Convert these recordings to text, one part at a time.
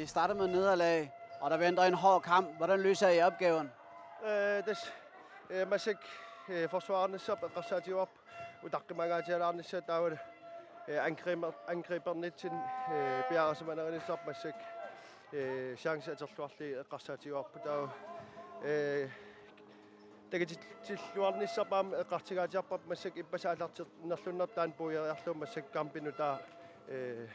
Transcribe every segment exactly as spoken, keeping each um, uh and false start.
I starter med nederlag, og der venter en hård kamp. Hvordan løser I opgaven? Øh, det, øh, massakkut, øh, forsvarernissaat eqqarsaatigaarput, utaqqimagaatigilaarnissaat taavalu, øh, angriber-, angribernitsinnut, øh, piareersimanernissaat massakkut, øh, chance atorluarlugit eqqarsaatigaarput taava, øh, takutilluarnissaat aamma eqqartugaatigaarput massakkut ippassaq aallartinnerlunnersoq taanna puigoriarlugu massakkut kampinut taava, øh,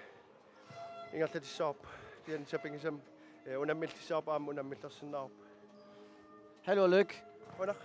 ingerlatissavarput, kisianni sapinngisamik, øh, unammillissavarput aamma unammillersinnaavarput. Held og lykke. Qujanaq.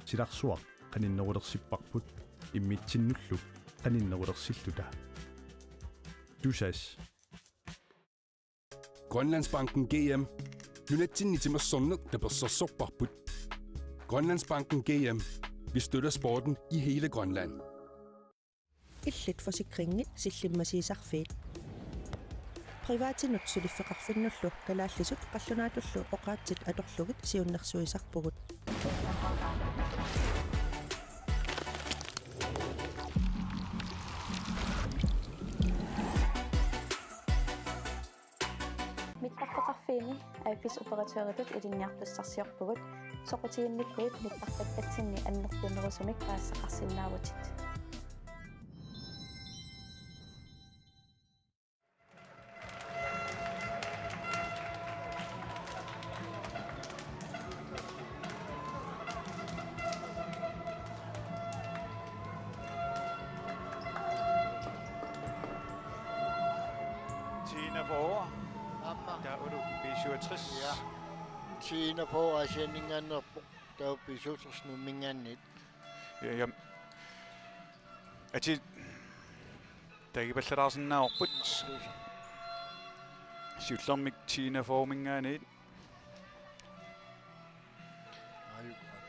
Silarsuaq qaninnerulersipparput immitsinnullu qaninnerulersilluta. Tusass. Grønlandsbanken G M. Nunatsinni timersorneq tapersersorparput. Grønlandsbanken G M. Vi støtter sporten i hele Grønland. Illit forsikringit sillimmasiisarfiit. Privatinut suliffeqarfinnullu kalaallisut qallunaatullu oqaatsit atorlugit siunnersuisarpugut. Mittarfeqarfiini A F S-operatøritut ilinniartussarsiorpugut, soqutiginnikkuit mittarpakkatsinni annertunerusumik paasisaqarsinnaavutit. Tina Borger. Aamma. Taavalu B syvogtres. Ja. Tina Borger Aasianninngaanneerpoq. Taava B syvogtres Nuumminngaanniit. Ja, ja. Atit tagipallalaarsinnaavarput. Siullermik T-enogfyrreminngaanniit.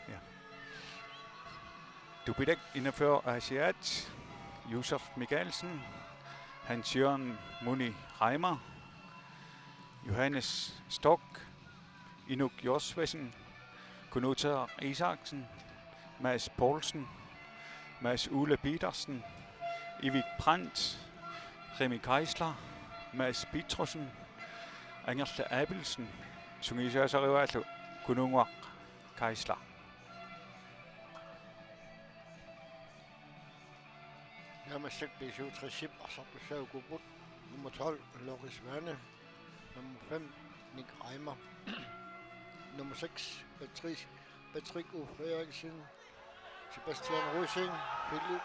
Ja. Tupitak enogfyrre Aasiaat, Josef Michaelsen, Hans Jørgen Muni Reimer, Johannes Stork, Inuk Josvesen, Kunuta Isaksen, Mads Poulsen, Mads Ole Petersen, Ivik Brandt, Remi Geisler, Mads Petrussen, Angerla Abelsen, sungiusaasarivalu Kununnguaq Geisler. Ja, massakkut B syvogtres-ip arsartussaat ukuupput. Nummer tolv, Loris Svane. Nummer fem, Nick Reimer. Nummer seks, Patrice, Patrick O. Frederiksen. Sebastian Rosing, Philip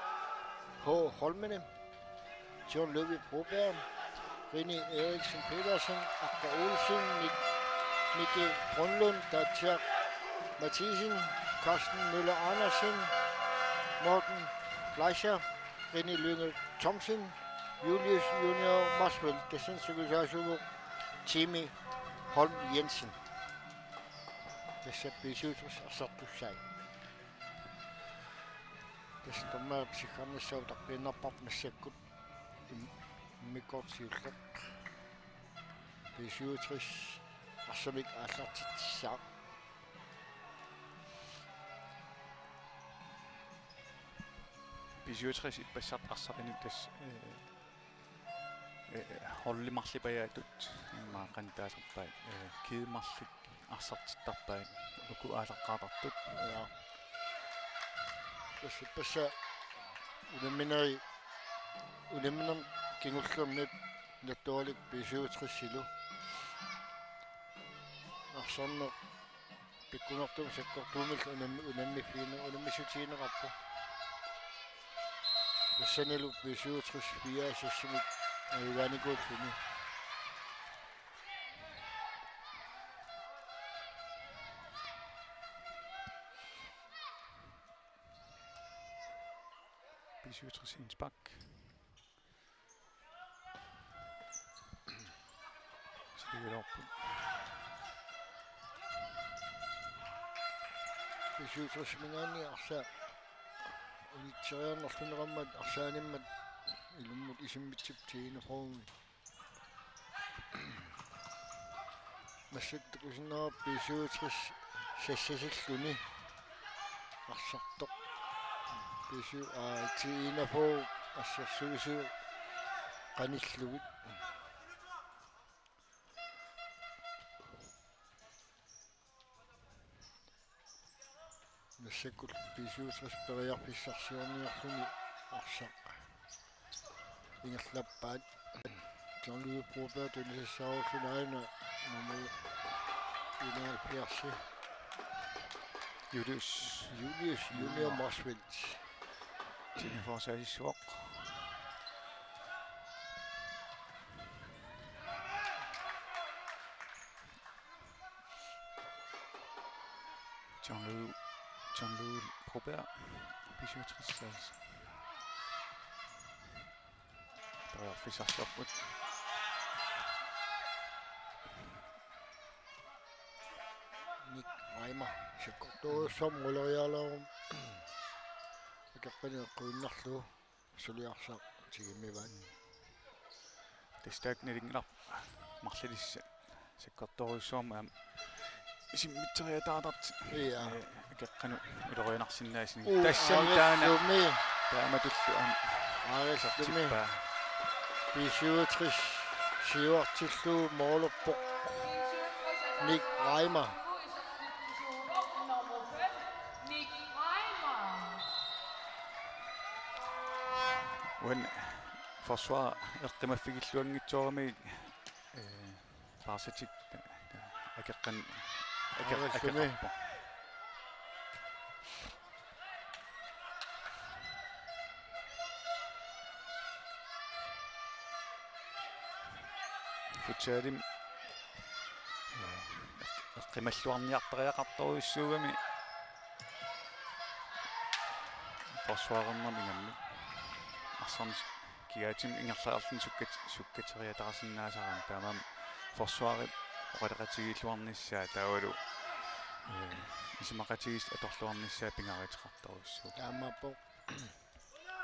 H. Holmene, John Ludvig Broberg, René Eriksen Petersen, Akka Olsen, Mik-, Mikkel Brønlund, Dacia Mathisen, Carsten Møller Andersen, Morten Fleischer, René Lynge Thomsen, Julius Junior Motzfeldt, tassani sungiusaasuuvoq Jimmy Holm Jensen. Tassa B syvogtres arsartussaat. Tassa dommerip siggarnissaa utaqqiinnarparput massakkut im-, immikkoortoq siulleq. B syvogtres arsamik aallartitsissaaq. B syvogtres ippassaq arsaq inuit tassa, eh, eh, holdit marlupajaatut immaqa qanoq taasarpaat, eh, kædet marluk arsartittarpaat uku aalaqqaartartut. Ja. Tassa, tassa unammineri, unamminermi kingullermi nattoralik B syvogtres-ilu. Arsarneq pikkunartumik sakkortuumillu unammi-, unammiffigineq-, unammissutigineqarpoq. Tassanilu B syvogtres fire-seks-imik ajugaanikuulluni. B syvogtres indspark. Siuliorput. B syvogtres-iminngaanniit arsaq unitseriarnerluneqarmat arsaanimmat ilummut isimmitsip tiineqarumi. Massakkut takusinnaavarput B syvogtres seksogtressilluni arsartoq. B syv, aa, T-enogfyrre assersuisut qanillugit. Massakkut B syvogtres periarfissarsiorniarluni arsaq ingerlappaat. John Louis Broberg tunisassaarullugu aana nummer enoghalvfjerds. Julius. Julius Junior Motzfeldt. Tunisassarsivoq. John Lou, John Lou Broberg, B syvogtres. Periarfissarsiorput. Nick Reimer, sakkortoorujussuarmik uloriaalaaruma. Akeqqani eqquinnarlugu. Suli arsaq tigummivaat. Tassa taakku nalunngilarput marlulissat sakkortoorujussuarmik aamma isimmitseriataartartut. Ja. Eh, akeqqanut ulorianarsinnaasunik. Uu, tassami taanna aaritumi. Taamatullu aamma aaritumi. Arsartippaa. B syvogtres siuartillugu målerpoq Nick Reimer. Uani forsvar eqqimaffigilluanngitsoorami, eh, paarsatik akeqqan-, akeq-, akeqqapput. Futsalimi, eh, eqqimalluarniartariaqartorujussuugami forsvarernermi ingammik. Arsarneq kigaatimik ingerlaarluni sukkat-, sukkateriataarsinnaasarami, taamaammat forsvarip oqaloqatigiilluarnissaa taavalu, eh, isumaqatigiissut atorluarnissaa pingaaruteqartorujussuuvoq. Taamaappoq.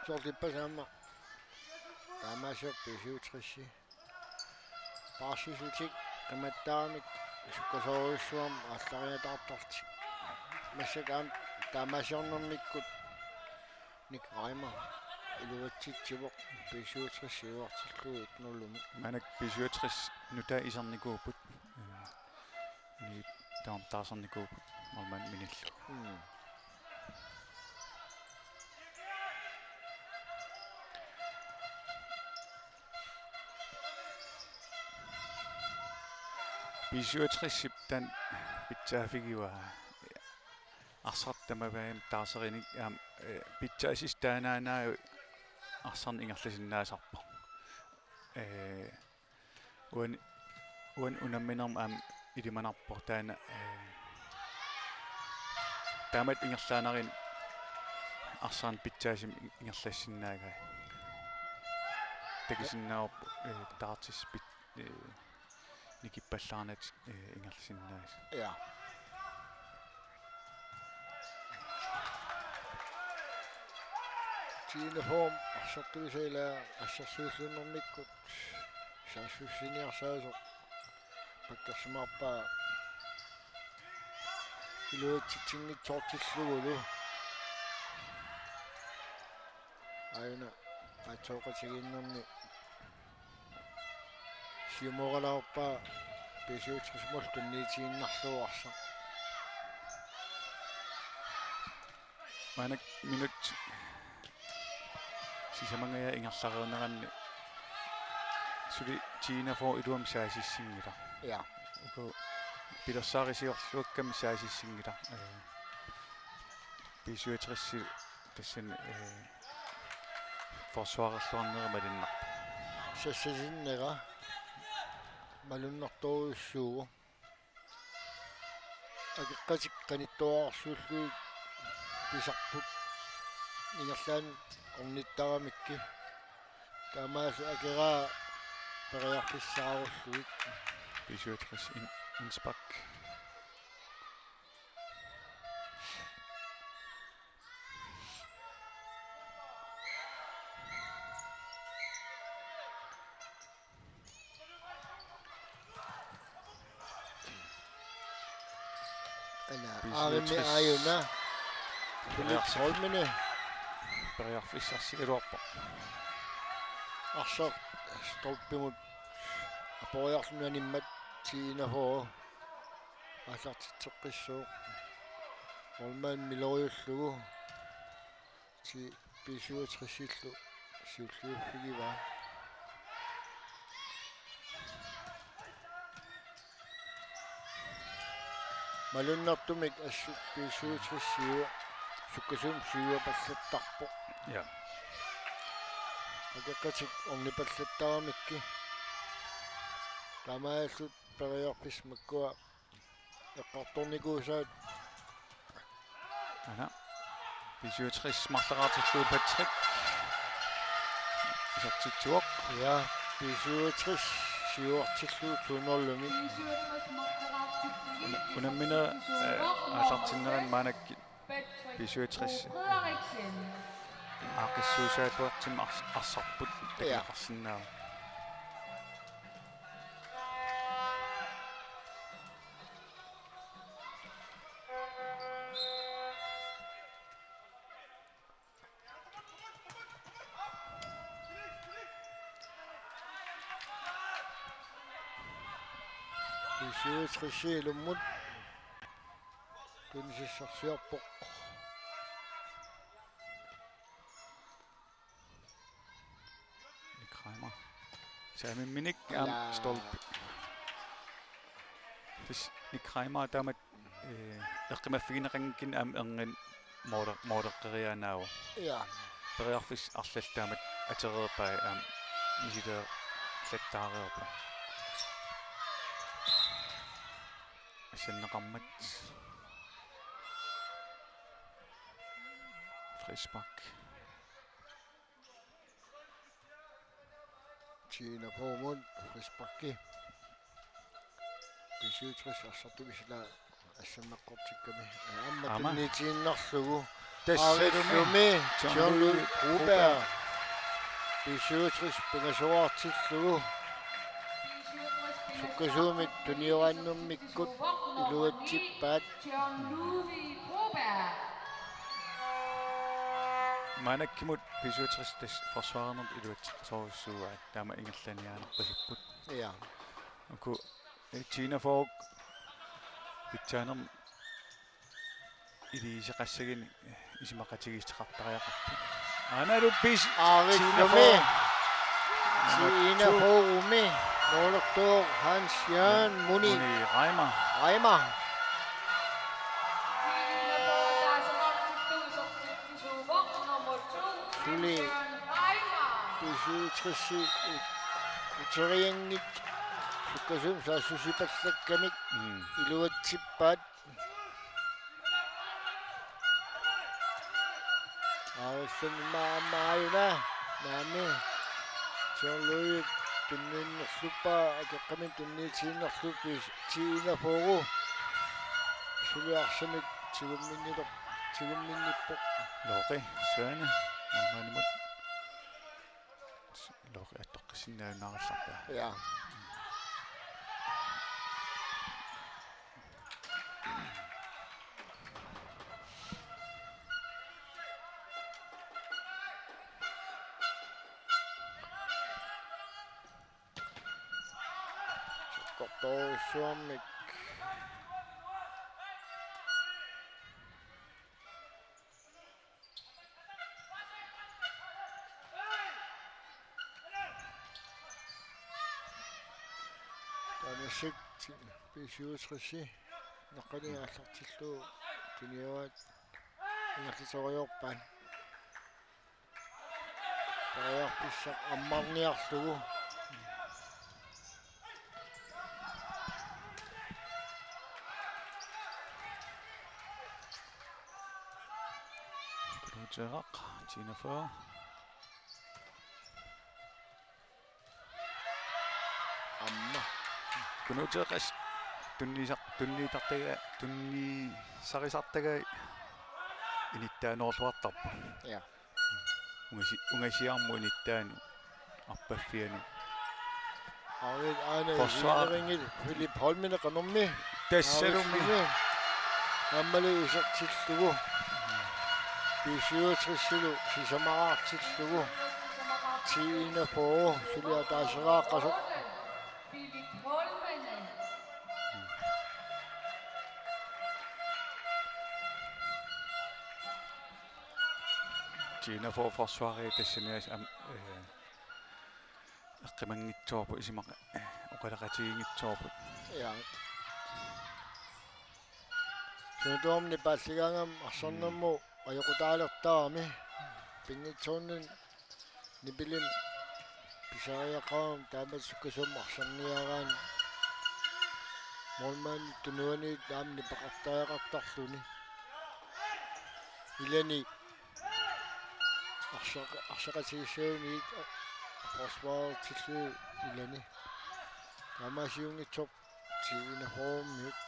Soorlu ippassaq aamma taamaasiorpoq B syvogtres. Paarsiisutik qimattaramik sukkasoorujussuarmik aallariataartarlutik. Massakkut aamma taamaasiornermikkut Nick Reimer iluatsitsivoq B syvogtres siuartillugu et nul-imi. Maannakkut B syvogtres nutaat isernikuupput. Ee, ni taam taasernikuupput. Målmand minillu. Mm. B syvogtres-ip taanna pitsaaffigivaa. Arsaq tamavaammik taaserinik aamma, eh, pitsaasissutaanaanaa arsarneq ingerlasinnaasarpoq. Eh, uani, uani unamminermi aamma ilimanarpoq taanna, eh, taamatut ingerlaannarani arsarneq pitsaasumik ingerlassinnaagai. Takusinnaavarput, eh, taartissaq pit-, eh, nikippallaarnatik, eh, ingerlasinnaasut. Ja. Tiinafyrre arsartuisa ila assersuulluinnarnikkut saassussiniarsaasoq pakkersimaarpaa iluatsitsinngitsoortillugulu. Aajuna paatsooqatigiinnermi siumooraluarpaa B syvogtres-imullu tunniutiinnarlugu arsaq. Maannakkut minut sisamangajaa ingerlareerneranni suli tiinafyrre iluamik saasissinngilaq. Ja. Uku pilersaarisiorluakkamik saasissinngilaq. Eh, B syvogtres-i tassani, eh, forsvarerluarnera malunnarpoq. Sassasinnera malunnartorujussuuvoq. Akeqqatik qanittuararsuullugit pisarput ingerlaannaq ornittaramikku. Taamaallu akeraa periarfissaarullugit. B syvogtres in-, indspark. Ana, B syvogtres. Aarimmi aajuna. Periarfis-, Holmene. Periarfissarsigaluarpoq. Arsaq stolpimut aperiarluni animmat tiinafyrre. Aallartitseqqissuuq. Målmand miloriullugu. Ti B syvogtres-illu siulliuffigivaa. Malunnartumik assut B syvogtres siua, sukkasuumik siuapallattarpoq. Ja. Akeqqatik ornipallattaramikku. Taamaalillutik periarfissat makkua eqqartornikuusaat. Ana. B syvogtres marlaqaartillugu Patrick. Isertitsivoq. Ja, B syvogtres siuartillugu to nul-imi. Una-, unamminerit, eh, aallartinnerani maannakkut B syvogtres. Aaqqissuussaatuartut ars-, arsarput. Ja. Takuneqarsinnaavoq. B syvogtres ilummut tunisassarsiorpoq. Nick Reimer. Saamimminik aamma. Ala. Stolpe. Tassa Nick Reimer taamatut, eh, eqqumaffigineqanngikkunik aamma erniinnaq moole-, mooleqqeriaannaavoq. Ja. Periarfissat arlallit taamatut atereerpai aamma misileerlattaareerpai. Asanneqarmat. Frispark. Tina Poomut frisparki. B syvogtres arsartumi sila assammeqqortikkami. Aamma Aamma. Tunniutiinnarlugu. Tassalumi. Aarlumi John John Louis Louis Broberg. Broberg. B syvogtres pingasoraartillugu. Sukkasuumik tunioraannummikkut iluatsippaat. John Louis Broberg. Maannakkut B syvogtres tassa forsvarernermut iluatseqqasorujussuuaat. Taama ingerlaniaanerpasipput. Ja. Uku, eh, Tina Fogh pitsaanermut iliuuseqassaginik, eh, isumaqatigiissuteqartariaqarput. Aanalu bis Aarit Tina Lumi. Fogh. Nummer Tina to. Foghumi. Målertooq Hans Jørgen Muni. Muni Reimer. Reimer. Suli B syvogtres u-, uterianngit sukkasuumik saassussipallakkamik Mm. iluatsippaat. Aarlumi aamma aajuna. Naamik. John Louis tunniunnerluppaa, akeqqami tunniutiinnarlugu Tina Fogh. Suli arsamik tigumminniloq-, tigumminnippoq. Looqi Svane. Aammaanimut. Looqi attoqqissinnaajunnaarallarpaa. Ja. Sakkortoorujussuarmik. Taamaasillutik B syvogtres naqqani aallartillugu tunioraat ingerlateriarpaat. Periarfissaq ammarniarlugu. Kunuuteeraq, Tina Fogh. Aamma. Kunuuteeqqas tunniisar-, tunniitartaga-, tunniisarisartagai inittaaneruartarpoq. Ja. Ungasi-, ungasiarmut inittaanut, arpaffianut. Arit aana Forsvar. Ineringil Philip Holmene qanormi. Tassalumi. Arit Holmene. Aammalu isertillugu. B syvogtresilu sisamaraartillugu. Tina Fogh suli ataaseraaqqasoq. Philip Holmene. Tina Fogh forsvareri tassanias am-, eh, eqqimanngitsoorput isumaq, eh, oqaloqatiginngitsoorput. Ja. Suutuumni paalligaangam arsarnermut ajoqutaalertarami. Pinngitsoornani nipilim pisariaqarami taamatut sukkasuumik arsarniaraanni. Målmandip tunuaniit taama nipeqartariaqartarluni. Ilani arsaq-, arsaqatigissagunik forsvarertillugu ilani. Taamaasiunngitsoq Tina Foghmiut.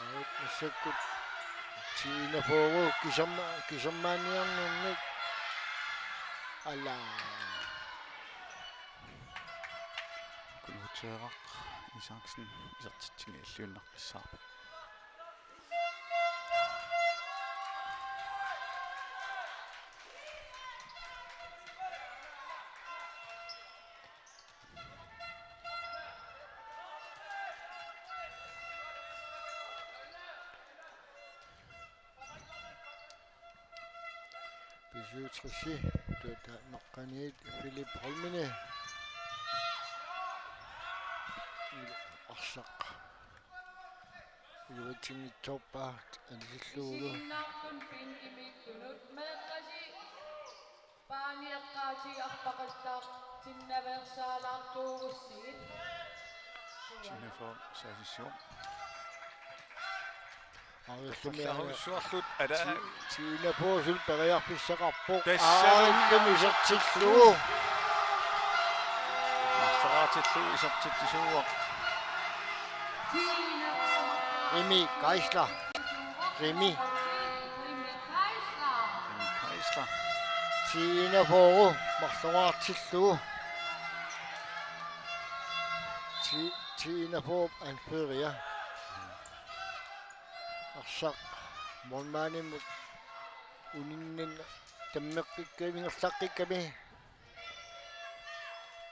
Arit massakkut Tina Fogh kiserma-, kisermaaniarnermik. Ala. Kunuuteeraq Isaksen isertitsinngilluinnaqqissaarpoq. B syvogtresi, tuota, naqqaniit Philip Holmene. Arsaq. Iluatsinngitsoorpaa anillugulu. Isiginnaartut bænkimik tunut meeqqasi. Paaniaqqaatigarpaqattaaq tinnaveersaalaartuugussigit. Tina Fogh saasissuaq. Angillumi aana. Toffallarujussuartut ala. Ti-, Tiina Poorsup periarfissaqarpoq. Tassami. Aarillumi isertillugu. Marloraatillugu isertitsisuuvoq. Rimi Geisler. Rimi. Rimi Geisler. Tiina Pooru marloraartillugu. Ti-, Tiina Poorup anføria. Arsaq målmandimut uninnginneq tammeqqikkami, ingerlaqqikkami.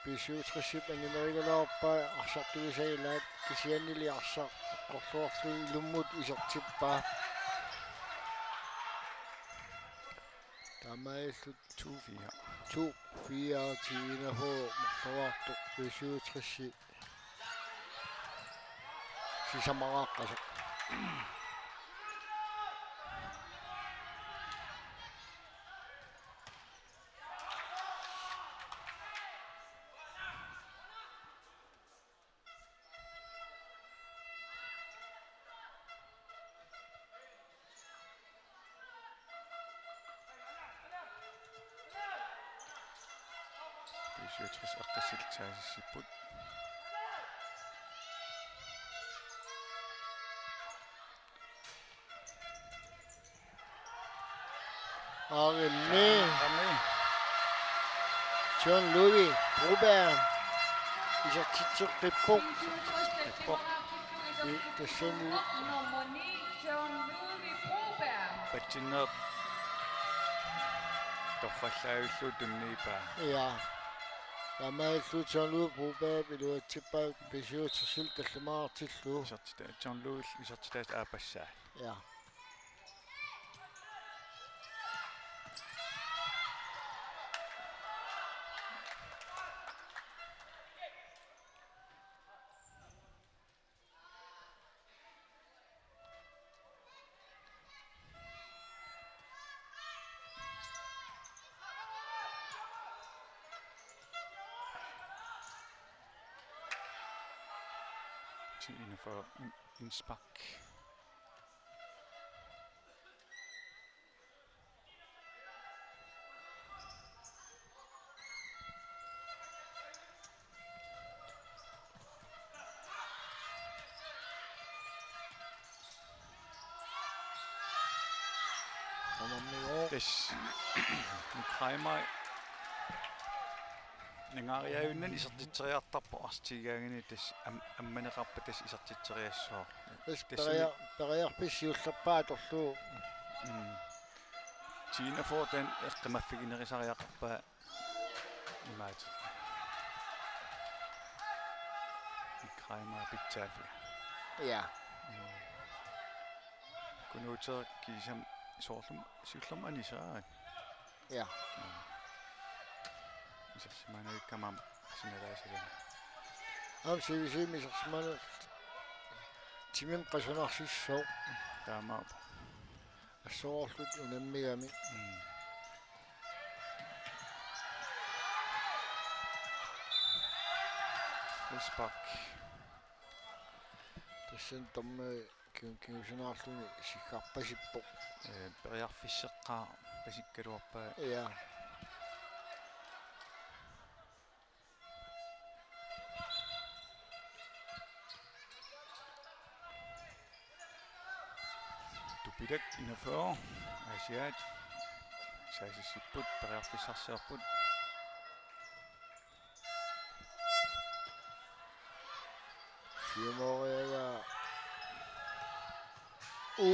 B syvogtres-ip angimerigaluarpaa arsartuisa ilaat kisiannili arsaq eqqorluarlugu ilummut isertippaa. Taamaalillutik to fire. To fire Tiina Pooru marloraartoq B syvogtres-i sisamaraaqqasoq. B syvogtres Aqqissillit saasissippput. Aarimi. Aarimi. John Ludvig Broberg. Isertitseqqippoq. Isertitseqqippoq. I-, tassani. Nummer ni, John Ludvig Broberg. Patsinneq. Torrallaavillugu tunniuppaa. Ja. Taamaalillutik John Ludvig Broberg iluatsippaa B syvogtres-illu tallimaartillugu. Isertita-, John Ludvig isertitaasut aappassaat. Ja. Til enogfyrre in-, indspark. Tamarmik. Tassa. Nick Reimer. Nangaariavinnani isertitseriartarpoq artigaangani tassa am-, ammaneqarpat tassa isertitseriassaaq. Tassa tassa peria-, periarfissaq siullerpaaq atorlugu. Mm. Tiina Pooru taanna eqqumaffiginerusariaqarpaa imaattoq. Nick Reimer pitsaaffiga. Ja. Mm. Kunuuteq kiisami soorlumi siullermik anisaat. Ja. Mm. Isersimaanavikkama aamma sinalaasagami. Aamma sivisimi isersimaanera timimik qasunarsissooq. Taamaappoq. Assorlutik unammigami. Mm. Frispark. Tassani tamarmi Ki-, kingusinaarluni siggarpasippoq. Ee, periarfisseqqaarpasikkaluarpaa. Ja. Tupirak enogfyrre. Aasiaat. Saasissippput, periarfissarsiorput. Siumoriaga. Ui.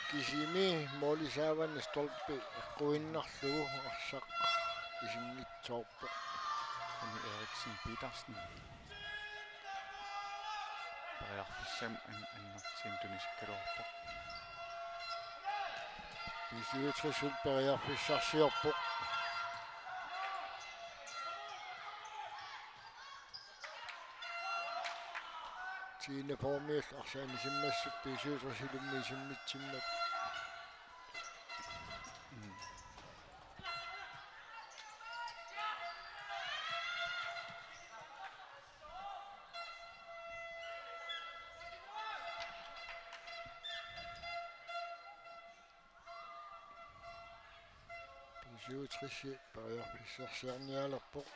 Kisimi molisaavan stolpi eqquinnarlugu arsaq isinngitsoorpoq. Rune Eriksen Petersen. Periarfissamik an-, annertuumik tunisikkaluarpoq. B syvogtres-illu periarfissarsiorpoq. Tiina Poormiullu arsaq anisimmassuk B syvogtres-ilummi isimmitsimmat. Mm. B syvogtres periarfissarsiornialerpoq.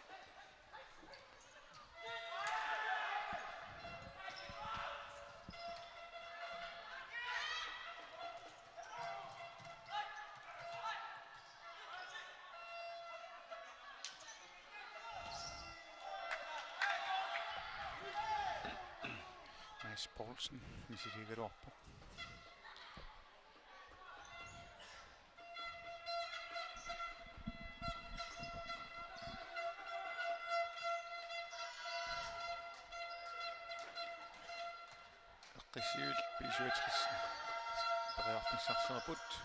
Mads Poulsen misiliigaluarpoq. Eqqissiviit B syvogtres periarfissarsiorput.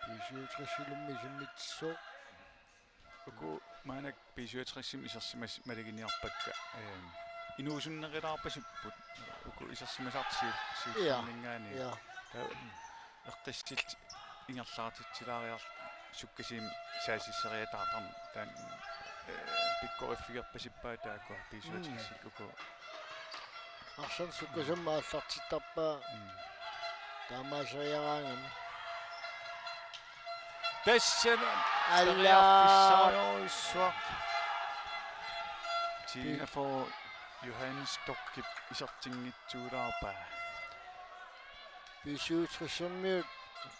B syvogtres-ilummi simmitsissoq. Uku maannakkut B syvogtres-imi isersimasut maluginiarpakka, ehm, inuusunnerulaarpasipput. Uku isersimasartut siu-, Ja. siullerninngaanniit. Ja. Taava eqqissillutik ingerlaartitsilaariarlutik sukkasuumik saassusseriataartarneq. Taanna, eh, pikkoriffigerpasippaat taakku B syvogtres-ikkut uku. Arsaq sukkasuumik aallartittarpaa. Mm. Taamaaseriaraangami. Tassa Alla. Periarfissarujussuaq. Tina Fogh Johannes Tokkip isertinngitsuulaarpaa. B syvogtres-imiut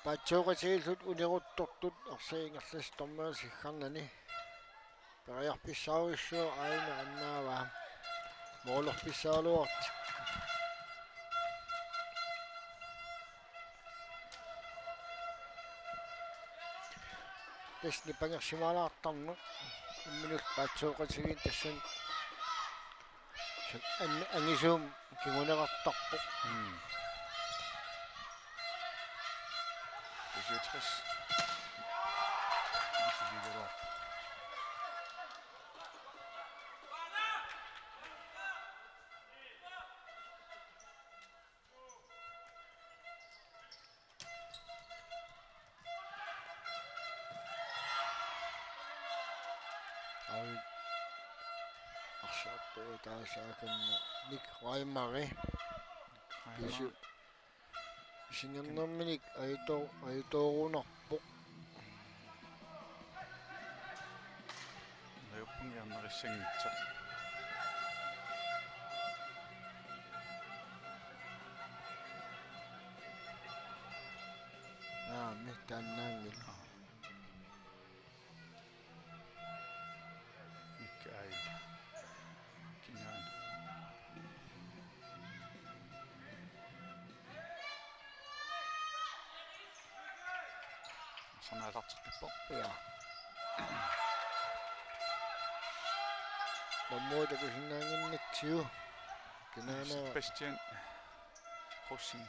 paatsooqatigiillutik uneruttortut arsaq ingerlasoq dommeri siggarnani. Periarfissarujussuaq aajuna annaavaa. Målerfissaraluartoq. Tassa nipangersimaalaartarneq. Imminut paatsooqatigiit tassani an-, angisuumik kinguneqartarpoq. Mm. B syvogtres. Ai. Arsaq taasaakanna Nick Reimer. Reimer. Pisu-, singernerminik ajuto-, ajutoorunarpoq. Najuppungiarnerissanngitsoq. Naamik, taannaanngilaq. Mikki Aaju. Kinaana. Sanaalartippoq. Ja. Nammuut takusinnaannginnatsigu. Kinaana. Sebastian Rosing.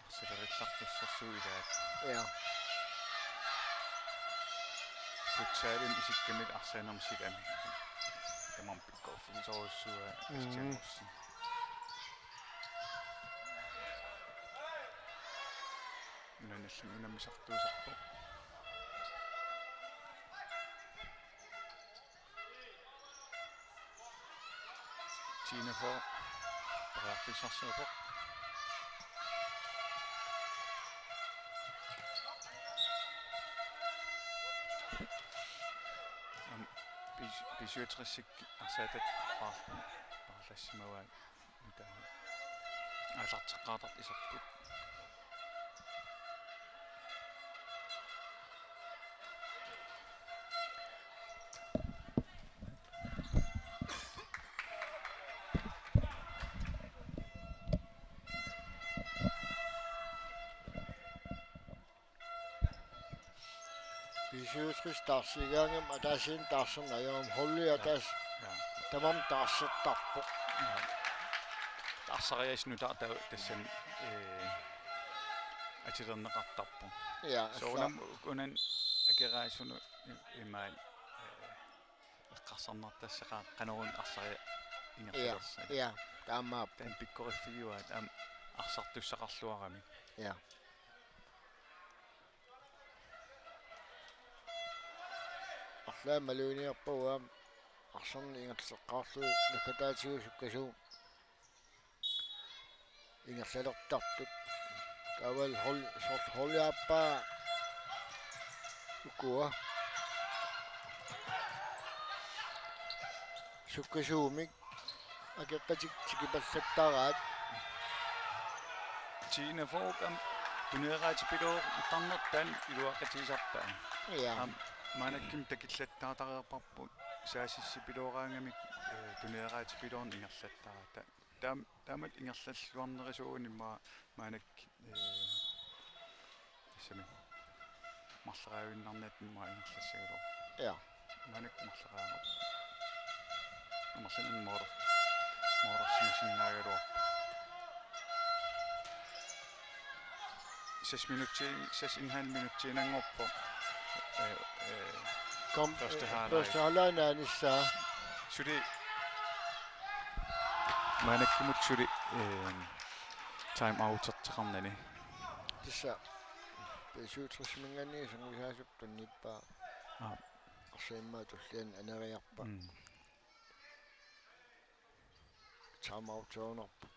Silerillartussersuit ilaat. Ja. Futsalimi isikkamik arsaannermik silami. Tamarmik pikkoriffigisorujussuuaat. Mhm. Christian Rosing. Nunanut allanut unammisartuusarpoq. Tina Fogh periarfissarsiorpoq. Aamma B-, B syvogtres-ikkut arsaatat paar-, paarlassimavaat. Nutaaq. Aallarteqqaartartut iserput. B syvogtres taarsigaangama ataasiinnaq taarserneq ajorami, holdi ataaseq. Ja. Tamarmik taarsertarput. Ja. Arsariaaseq nutaaq taava tassani, eh, atulerneqartarpoq. Ja, soorunami alla- Kunani akeraasunut i-, imaat, eh, eqqarsarnartassaqaaq qanoruna arsariaq ingerlalersoq. Ja, ja, taamaappoq. Taanna pikkoriffigivaat aamma arsartussaqarluarami. Ja. Laamaluiniarpagu aamma arsarneq ingerlateqqaarlugu naggataatigut sukkasuumik ingerlalertartut. Taavalu hold, soorlu holdiaappaa ukua. Sukkasuumik akeqqatik tikipallattaraat. Tina Fogh aamma tuneeraatipiloortarnertaa iluaqutigisarpaa. Ja. Aamma maannakkut takillattaartareerparput saasissipilooraangamik, eh, tuneeraatipiloorneq ingerlattaraat. Taam-, taamatut ingerlalluarnerisuunik ma-, maannakkut, eh, tassami marloriaavinnarnitta immaqa ingerlassagaluarpoq. Ja. Maannakkut marloriaavarput. Amerlanerit motor-, motorsimasinnaagaluarput. Seks minutter, seks en halv minutter inanngorpoq. Eh, eh, Kom, første eh, halvleg. Første halvleg naanissaa. Suli maannakkut suli, eh, time outerteqarnani. Tassa B syvogtres-iminngaanniit sangusaasup tunniuppaa. Aa. Arsamik tulliani aneriarpaa. Mm. Time out-iunarpoq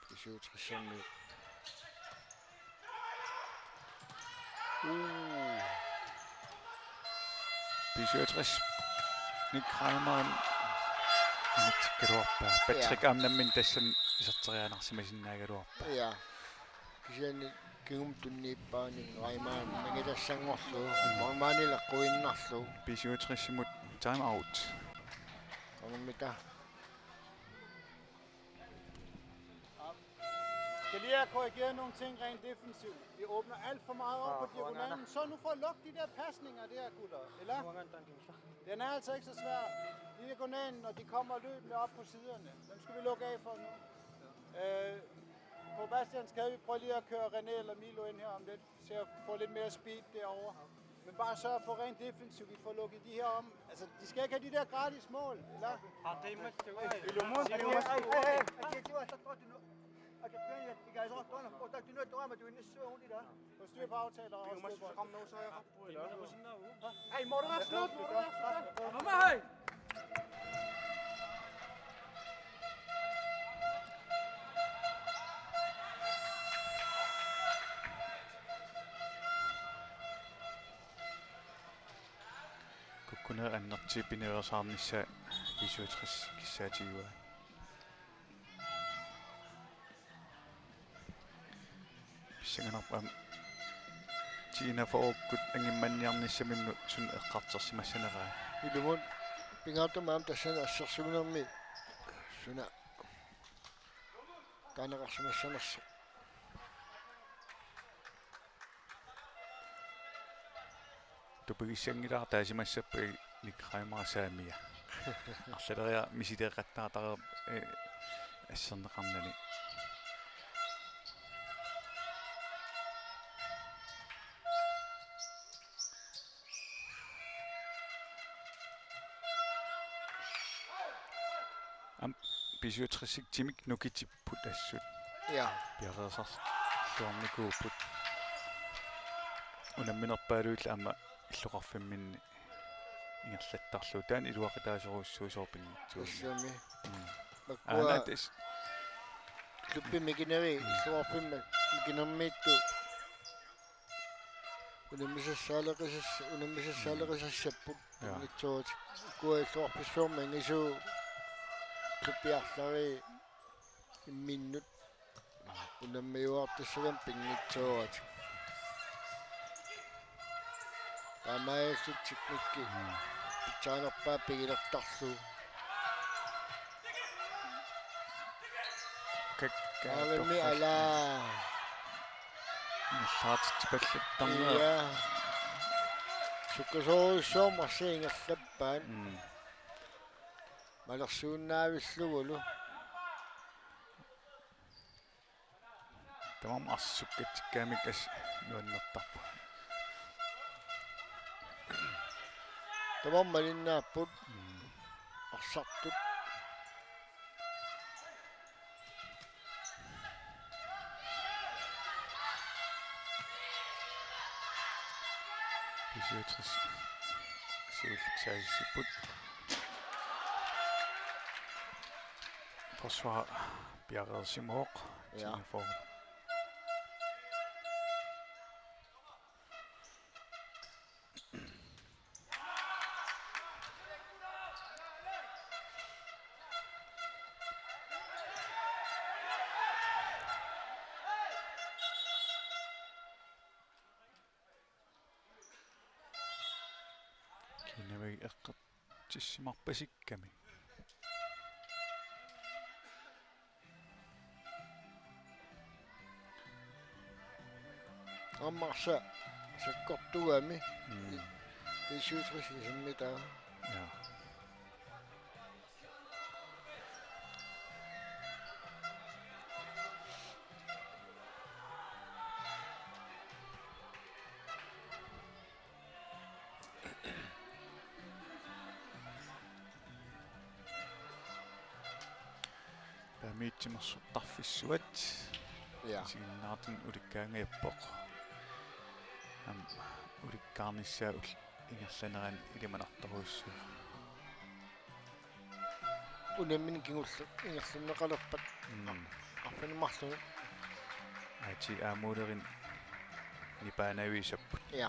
B syvogtres-imiut. Uu. B syvogtres Nick Reimer anitsikkaluarpaa. Patrick, ja, aamma nammineq tassani iserteriaannarsimasinnaagaluarpaa. Ja. Kisianni kingumut tunniuppaa Nick Reimer nangitassanngorlugu. Marmaanil eqquinnarlugu. B syvogtres-imut time out. Qanormita. Skal lige have korrigeret nogle ting rent defensivt. Vi åbner alt for meget op på diagonalen. Så nu får lukket de der pasninger der, gutter. Eller? Den er altså ikke så svær. Diagonalen, når de kommer løbende op på siderne. Dem skal vi lukke af for nu. Øh, på Bastians kan vi prøve lige at køre René eller Milo ind her om lidt. Til at få lidt mere speed derovre. Men bare sørg for rent defensivt, vi får lukket de her om. Altså, de skal ikke have de der gratis mål, eller? Få styr på aftaler og styr på. Kukkunerit annertuut piniarsaarnissaat B syvogtres kissaatigivaat. Pissanganarpoq aamma Tina Fogh-ikkut angimmanniarnissaminnut suna eqqartorsimassaneraa. Ilumut pingaartumik aamma tassani assersuinermi suna taaneqarsimassanersoq. Tupigissanngilara taasimassapput Nick Reimer saamia. Arlaleriarluni misileeqattaartareerpoq, eh, asserneqarnani. Aamma B syvogtres-ikkut timik nukitip- -put assut. Ja. Piareersarluarnikuupput. Unamminerpaaluit aamma illoqarfimminni ingerlattarlugu. Taanna iluaqutaasorujussuuvoq pinngitsoorani. Tassami. Mm. Makkua aana tas- klubbi mikineri, mm, illoqarfimmi mikinermiittut. Unammisassaaleqisas-, unammisassaaleqisassapput. Ja. Pinngitsooratik. Ukua illoqarfissuarmi angisuut klubbi arlaleriit imminnut unammiuartassagamik pinngitsooratik. Taamaalillutik teknikki. Mm. Pitsaanerpaaq pigilertarlugu. Kak-, Aalimi torrak- alaa. Ingerlaartitsipallattarnera. Ja. Sukkasoorujussuarmik arsaq ingerlappaat. Mm. Malersuinnaavillugulu. Tamarmik arsaq sukkatsikkaangamik assut nuannertarpoq. Tamarmik malinnaapput. Mm. Arsartut. B syvogtres. Siulleq saasipput. Forsvar piareersimavoq. Ja. T enogfyrre. Kiinnaavik eqqortissimarpasikkami. Aamma arsaq sakkortugami. Mm. B syvogtres isimmitaa. Ja. Paamiut timersortarfissuat. Ja. Isiginnaartunut ulikkaangajappoq. Aamma ulikkaarnissaa ul-, ingerlanerani ilimanartorujussuuvoq. Unammineq kingulleq ingerlanneqalerpat. Mm. Arfineq-marlunut. Aatsaat aamuulerineq nipaanaviusapput. Ja.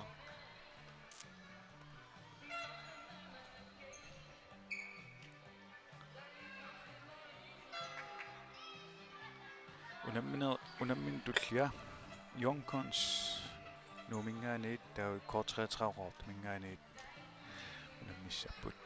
Unammine-, unammineq tullia Young Guns Nuumminngaanniit taava K treogtredive Qaqortuminngaanniit unammissapput.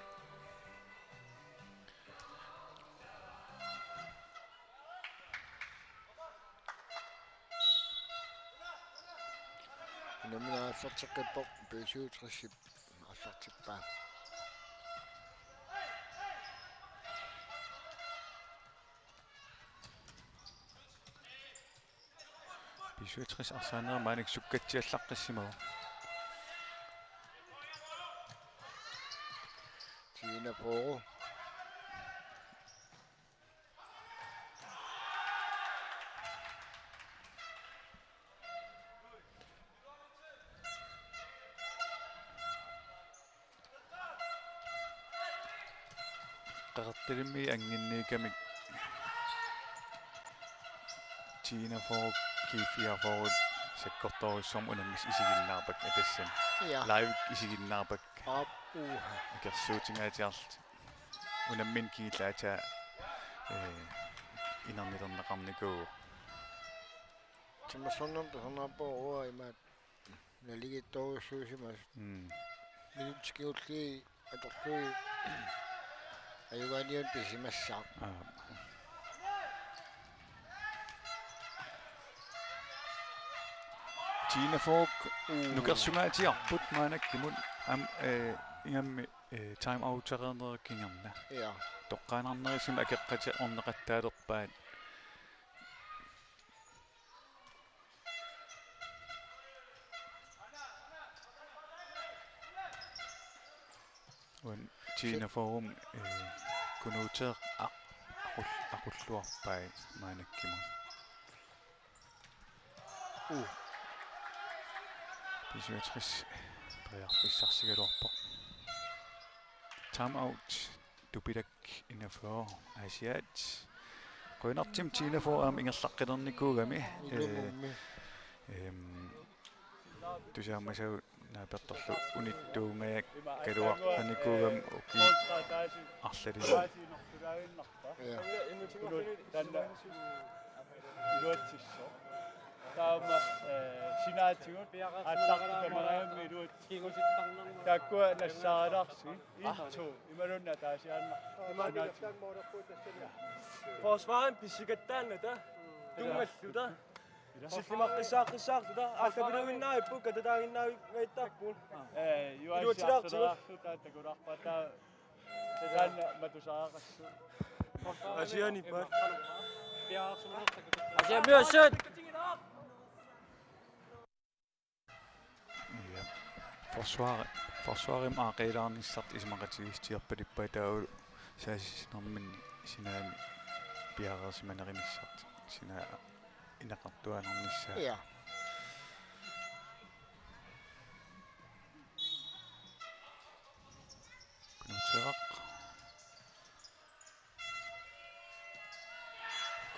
Unammineq aallarteqqippoq B syvogtresip aallartippaa. B syvogtres arsaanera maannakkut sukkatsiallaqqissimasoq. T enogfyrre. Qeqertalimmi anginniikamik T enogfyrre, G fireogfyrre sakkortoorujussuarmik unammisaq isiginnaarpakka tassani. Ja. Live isiginnaarpakka. Aap, uha. Akersuutingaatsiarlutik. Unammineq kingulleq aatsaat, eh, inernilerneqarnikuuvoq. Timersornermut tusarnaarpoq uanga imaattoq naligiittorujussuusimasut. Mm. Minutsit kingulliit atorlugit ajugaaniunneq pisimassaaq. Aap. T enogfyrre. Uu. Nukersungaatsiarput maannakkut aamma, eh, ingammik, eh, time outereernerup kingorna. Ja. Toqqaannarnerusumik akeqqatik orneqattaalerpaat. Uani T enogfyrre, eh, Kunuuteeq aq-, aqul-, aqulluarpai maannakkut. Uh. B syvogtres periarfissarsigaluarpoq. Time out, Tupilak enogfyrre, Aasiaat. Qujanartumik T enogfyrre aamma ingerlaqqilernikuugami. Ilumummi. Eh, ehm, Tusaamasagut naapertorlu unittuungajakkaluarnikuugami ukiut arlalinni. Ja. Taanna iluatsissooq. Taama, eh, sinaatigut aallartut tamarmik iluatsi-. Taakkua nassaarilaarsigit. Iltu. Imaluunniit ataasiaannaq. Sinaatigut. Forsvarimi pisikattaannata. Tunngalluta. Sillimaqqissaaqqissaarluta. Aallaviluinnaavipput, katataaginnaavipput. Eh, Juaasi iluatsilaartigut. Artulaarluta takulaarpata. Taanna matusaqassuu. Asianippaat. Asiamiussut. Ja. Forsvar, forsvarimi aaqqiilaarnissartik isumaqatigiissutigerpaluppaat taavalu saassinnerminni sinaani piareersimanerinissartik. Sinaa ineqartuaannarnissaa. Ja.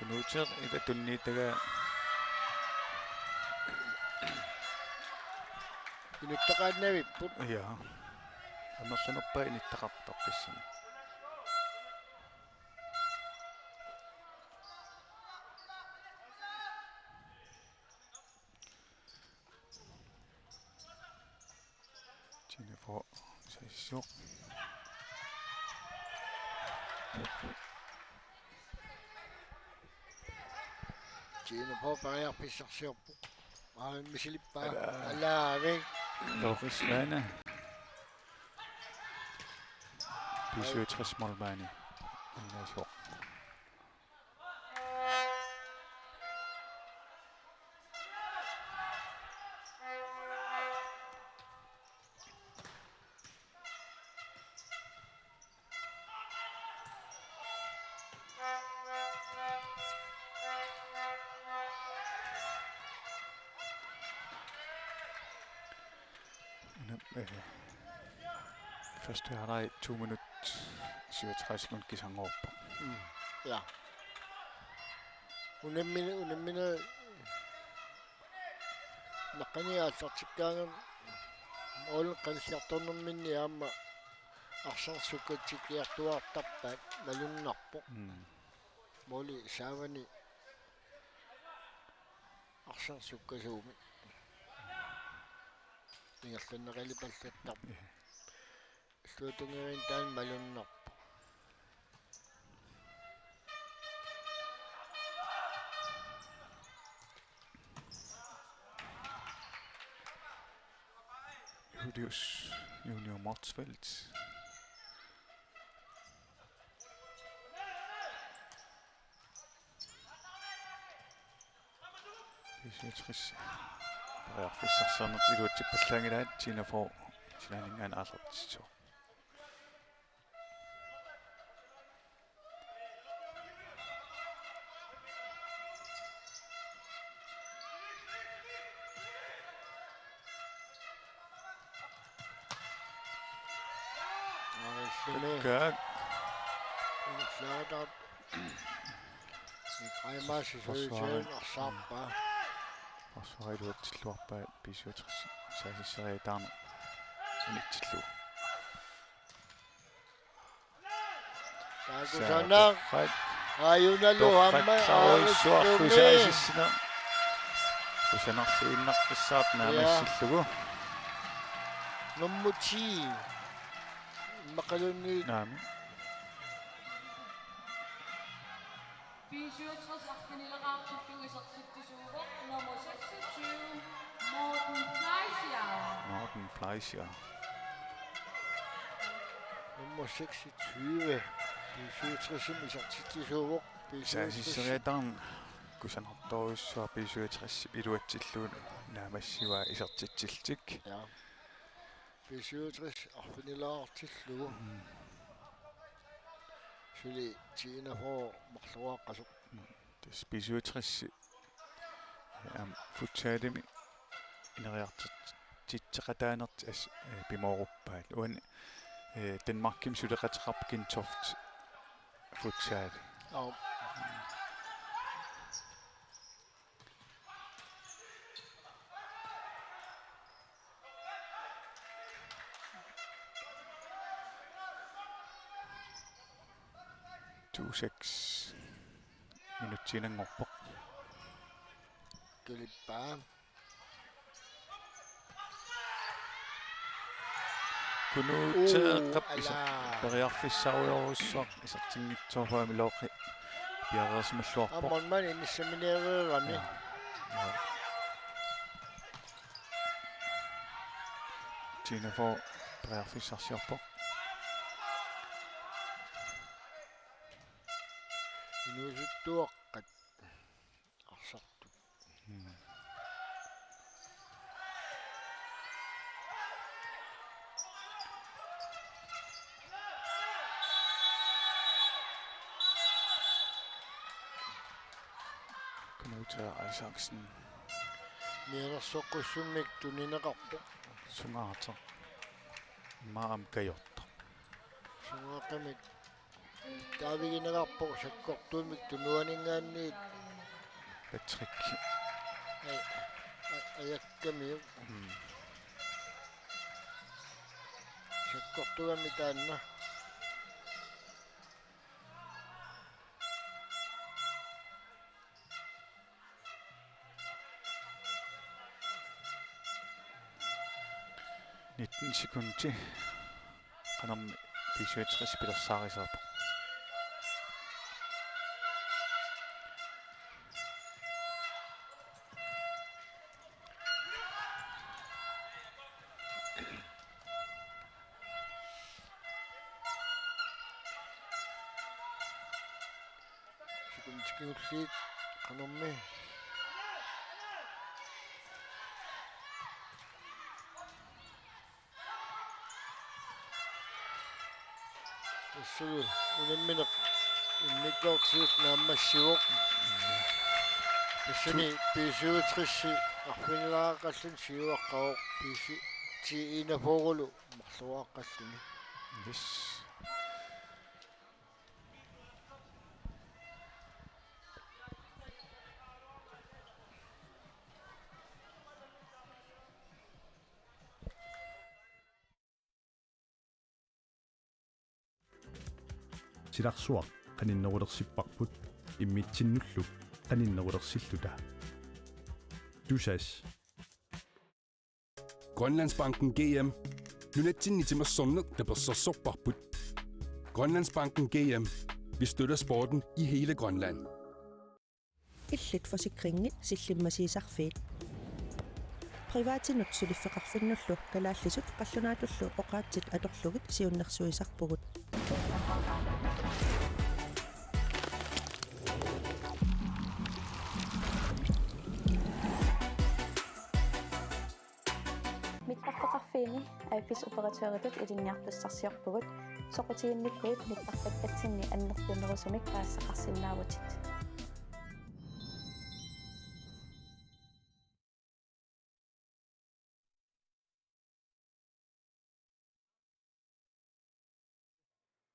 Nuuter ila tunniitagaa. Inuttaqaannavipput. Ja. Amerlanerpaat inuttaqartarput tassani. Tine Fogh saasissuoq. Tine Fogh periarfissarsiorpoq. Aa, misilippaa. Ala. Alaavik. Doris Svane. B syvogtres målmandi. Annaasuoq. Una, øh, første halvleg to minut syvogtredive sekund kisanngorpoq. Mm. Ja. Unammineq, unammineq naqqaniit aallartikkaangami måli qanilliartornerminni aamma arsaq sukkatsikkiartuaartarpaat malunnarpoq. Mm. Måli saavani arsaq sukkasuumik. Ingerlanneqalipallattarpoq. Ja. Illuatungeriinni taanna malunnarpoq. Julius Junior Motzfeldt. B syvogtres. Periarfissarsiornertut iluatsippallaanngilaat, Tine Fogh sinaaninngaanniit aallartitsisoq. Aarissumi. Kaak. Ullaata. Iqaimaasi Forsvaret. Suisuin arsaarpaa. Forsvaret iluatsilluarpaat B syvogtres saasisseriataarneq unitsillugu. Takusaneq. Torrak. Ajunalu aamma Torrak saasissuarlu aarissumi. Saasissineq. Kusanarluinnaqqissaartoq naammassillugu. Nummer ti. Immaqaluunniit. Naamik. B syvogtres arfinileraartillugu isertitsisuuvoq nummer seksogtyve, Morten Fleischer. Morten Fleischer. Nummer seksogtyve. B syvogtres isertitsisuuvoq. B syvogtres. Saasisseriataarneq kusanartorujussuaq B syvogtres iluatsillugu naammassivaa isertitsillutik. Ja. B syvogtres arfinileraartillugu. Suli Tine Fogh marloraqqasoq. Tassa B syvogtres, øh, aamma futsalimi ineriartortitseqataanertik as-, øh, pimooruppaat. Uani, øh, Danmarkimi suleqateqarpoq Gentofte Futsal. Aap. To seks minutsiinnanngorpoq. Kilippaa. Kunuuteeqqap Uu, isa-, alaa. Periarfissarujorujussuaq isertinngitsoorpaa Milooqi piareersimalluarpoq. Aamma målmandi inissamineereerami. Ja. Ja. Tine Fogh periarfissarsiorpoq. Inuusuttuaqqat arsartut. Mm. Knut Isaksen. Mianersoqqussummik tunineqarpoq. Sungaartoq. Immaqa aamma kajortoq. Sungaaqqamik Taavigineqarpoq sakkortuumik tunuaninngaanniit. Patrick. Aj-, a-, ajakkamiuk. Mm. Sakkortugami taanna. Nitten sekundi. Qanormi B syvogtres pilersaarisarpoq. Sekundit kingulliit qanormi. Tassami unammineq immikkut siulleq naammassivoq. Tassani B syvogtres arfinileraqqalluni siuaqqavoq B C T enogfyrrelu marloriaqqalluni. Yes. Silarsuaq qaninnerulersipparput immitsinnullu qaninnerulersilluta. Tusass. Grønlandsbanken G M. Nunatsinni timersorneq tapersersorparput. Grønlandsbanken G M. Vi støtter sporten i hele Grønland. Illit forsikringi sillimmasiisarfiit. Privatinut suliffeqarfinnullu kalaallisut qallunaatullu oqaatsit atorlugit siunnersuisarpugut. Mittarfeqarfiini A F S-operatøritut ilinniartussarsiorpugut, soqutiginnikkuit mittarfakkatsinni annertunerusumik paasisaqarsinnaavutit.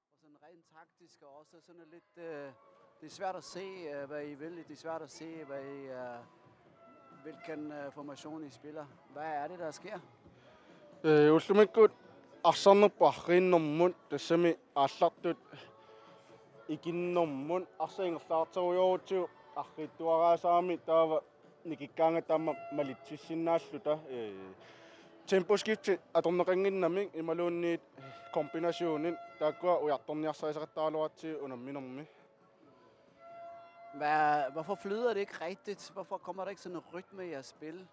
Og sådan rent taktisk og også sådan lidt, øh, det er svært at se, øh, hvad I vil. Det er svært at se, hvad I, øh, hvilken, øh, formation I spiller. Hvad er det, der sker? Ee, ullumikkut arsarnerput arriinnermut, tassami aallartut ikinnermut, arsaq ingerlaartorujoorutigu arriitsuaraasarami, taava nikikkaangat taama malitsissinnaalluta, ee, temposkifti atorneqannginnamik imaluunniit kombinationit taakkua ujartorniarsarisaqattaraluaratsigit unamminermi. Hvad, hvorfor flyder det ikke rigtigt? Hvorfor kommer der ikke sådan en rytme i jeres spil?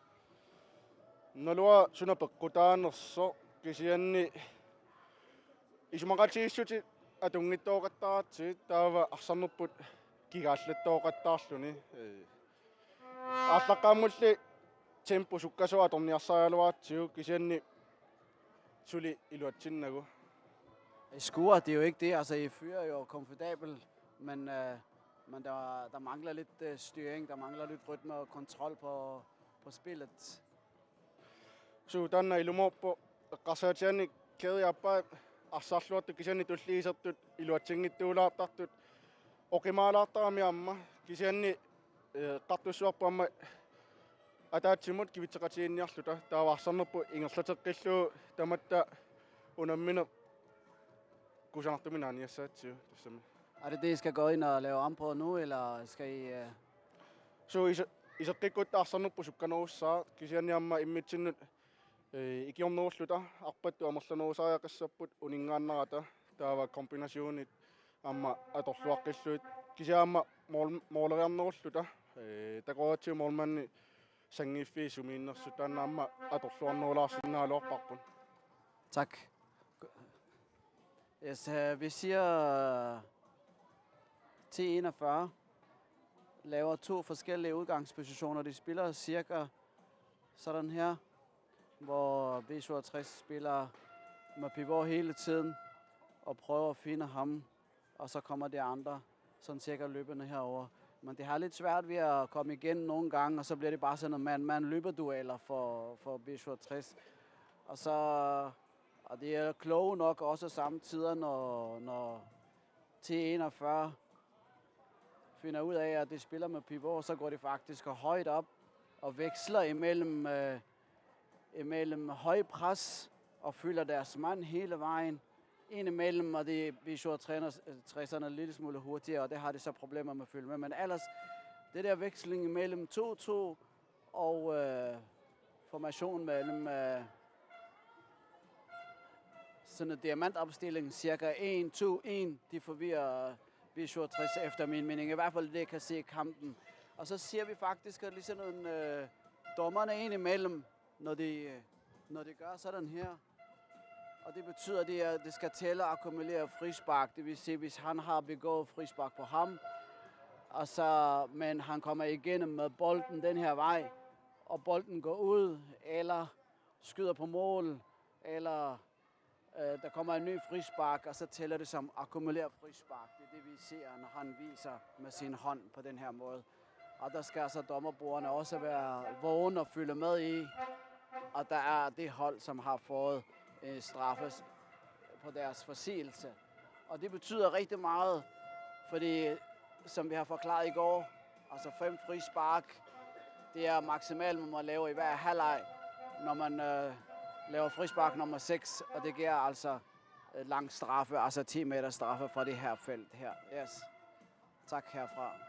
Naluara suna peqqutaanersoq, kisianni isumaqatigiissutit atunngitsooqattaratsigit, taava arsarnerput kigaallattooqattaarluni. Ee, aallaqqaammulli tempo sukkasuumik atorniarsarigaluaratsigu, kisianni suli iluatsinnagu. I scorer, det er jo ikke det. Altså, I fører jo komfortabelt, men, øh, men der, der mangler lidt, øh, styring, der mangler lidt rytme og kontrol på, på spillet. Suu, taanna ilumoorpoq, eqqarsaatigaanni kædeappaa arsarluartut kisianni tulliit isertut iluatsinngitsuulaartartut oqimaalaartarami aamma, kisianni, ee, eqqartussuarput aamma ataatsimut kivitseqatigiinniarluta, taava arsarnerput ingerlateqqillugu tamatta unammineq kusanartumik naaniassagatsigu tassami. Er det det, I skal gå ind og lave om på nu, eller skal I, øh? Suu, ise-, iseqqikkutta arsarnerput sukkanerussaaq, kisianni aamma immitsinnut, ee, ikiornerulluta arpattut amerlanerusariaqassapput uninngaannarata, taava kombinationit aamma atorluaqqillugit, kisianni aamma mål-, måleriarnerulluta, ee, takoratsigu målmandi sanngiiffii sumiinnersut, taanna aamma atorluarnerulaarsinnaagaluarparput. Tak. Yes, øh, vi siger T enogfyrre laver to forskellige udgangspositioner. De spiller cirka sådan her, hvor B syvogtres spiller med pivot hele tiden og prøver at finde ham, og så kommer de andre sådan cirka løbende herover. Men det har lidt svært ved at komme igen nogle gange, og så bliver det bare sådan noget mand-mand løberdueller for, for B syvogtres. Og så, og det er kloge nok også samtidig, når, når, T enogfyrre finder ud af, at de spiller med pivot, så går de faktisk højt op og veksler imellem, øh, imellem høj pres og følger deres mand hele vejen ind imellem, og det er B syvogtres en lille smule hurtigere, og det har de så problemer med at følge med. Men ellers, det der veksling imellem to to og øh, formation mellem øh, sådan en diamantopstilling, cirka en to en, de forvirrer B syvogtres efter min mening. I hvert fald det, jeg kan se i kampen. Og så ser vi faktisk, at ligesom en, øh, dommerne ind imellem, når de, øh, når de gør sådan her. Og det betyder, at det, er, det skal tælle og akkumulere frispark. Det vil sige, hvis han har begået frispark på ham, og så, men han kommer igennem med bolden den her vej, og bolden går ud, eller skyder på mål, eller øh, der kommer en ny frispark, og så tæller det som akkumuleret frispark. Det er det, vi ser, når han viser med sin hånd på den her måde. Og der skal altså dommerbordene også være vågen og følge med i, og der er det hold, som har fået øh, straffes på deres forseelse. Og det betyder rigtig meget, fordi som vi har forklaret i går, altså fem frispark, det er maksimalt, man må lave i hver halvleg, når man øh, laver frispark nummer seks, og det giver altså øh, lang straffe, altså ti meter straffe fra det her felt her. Yes. Tak herfra.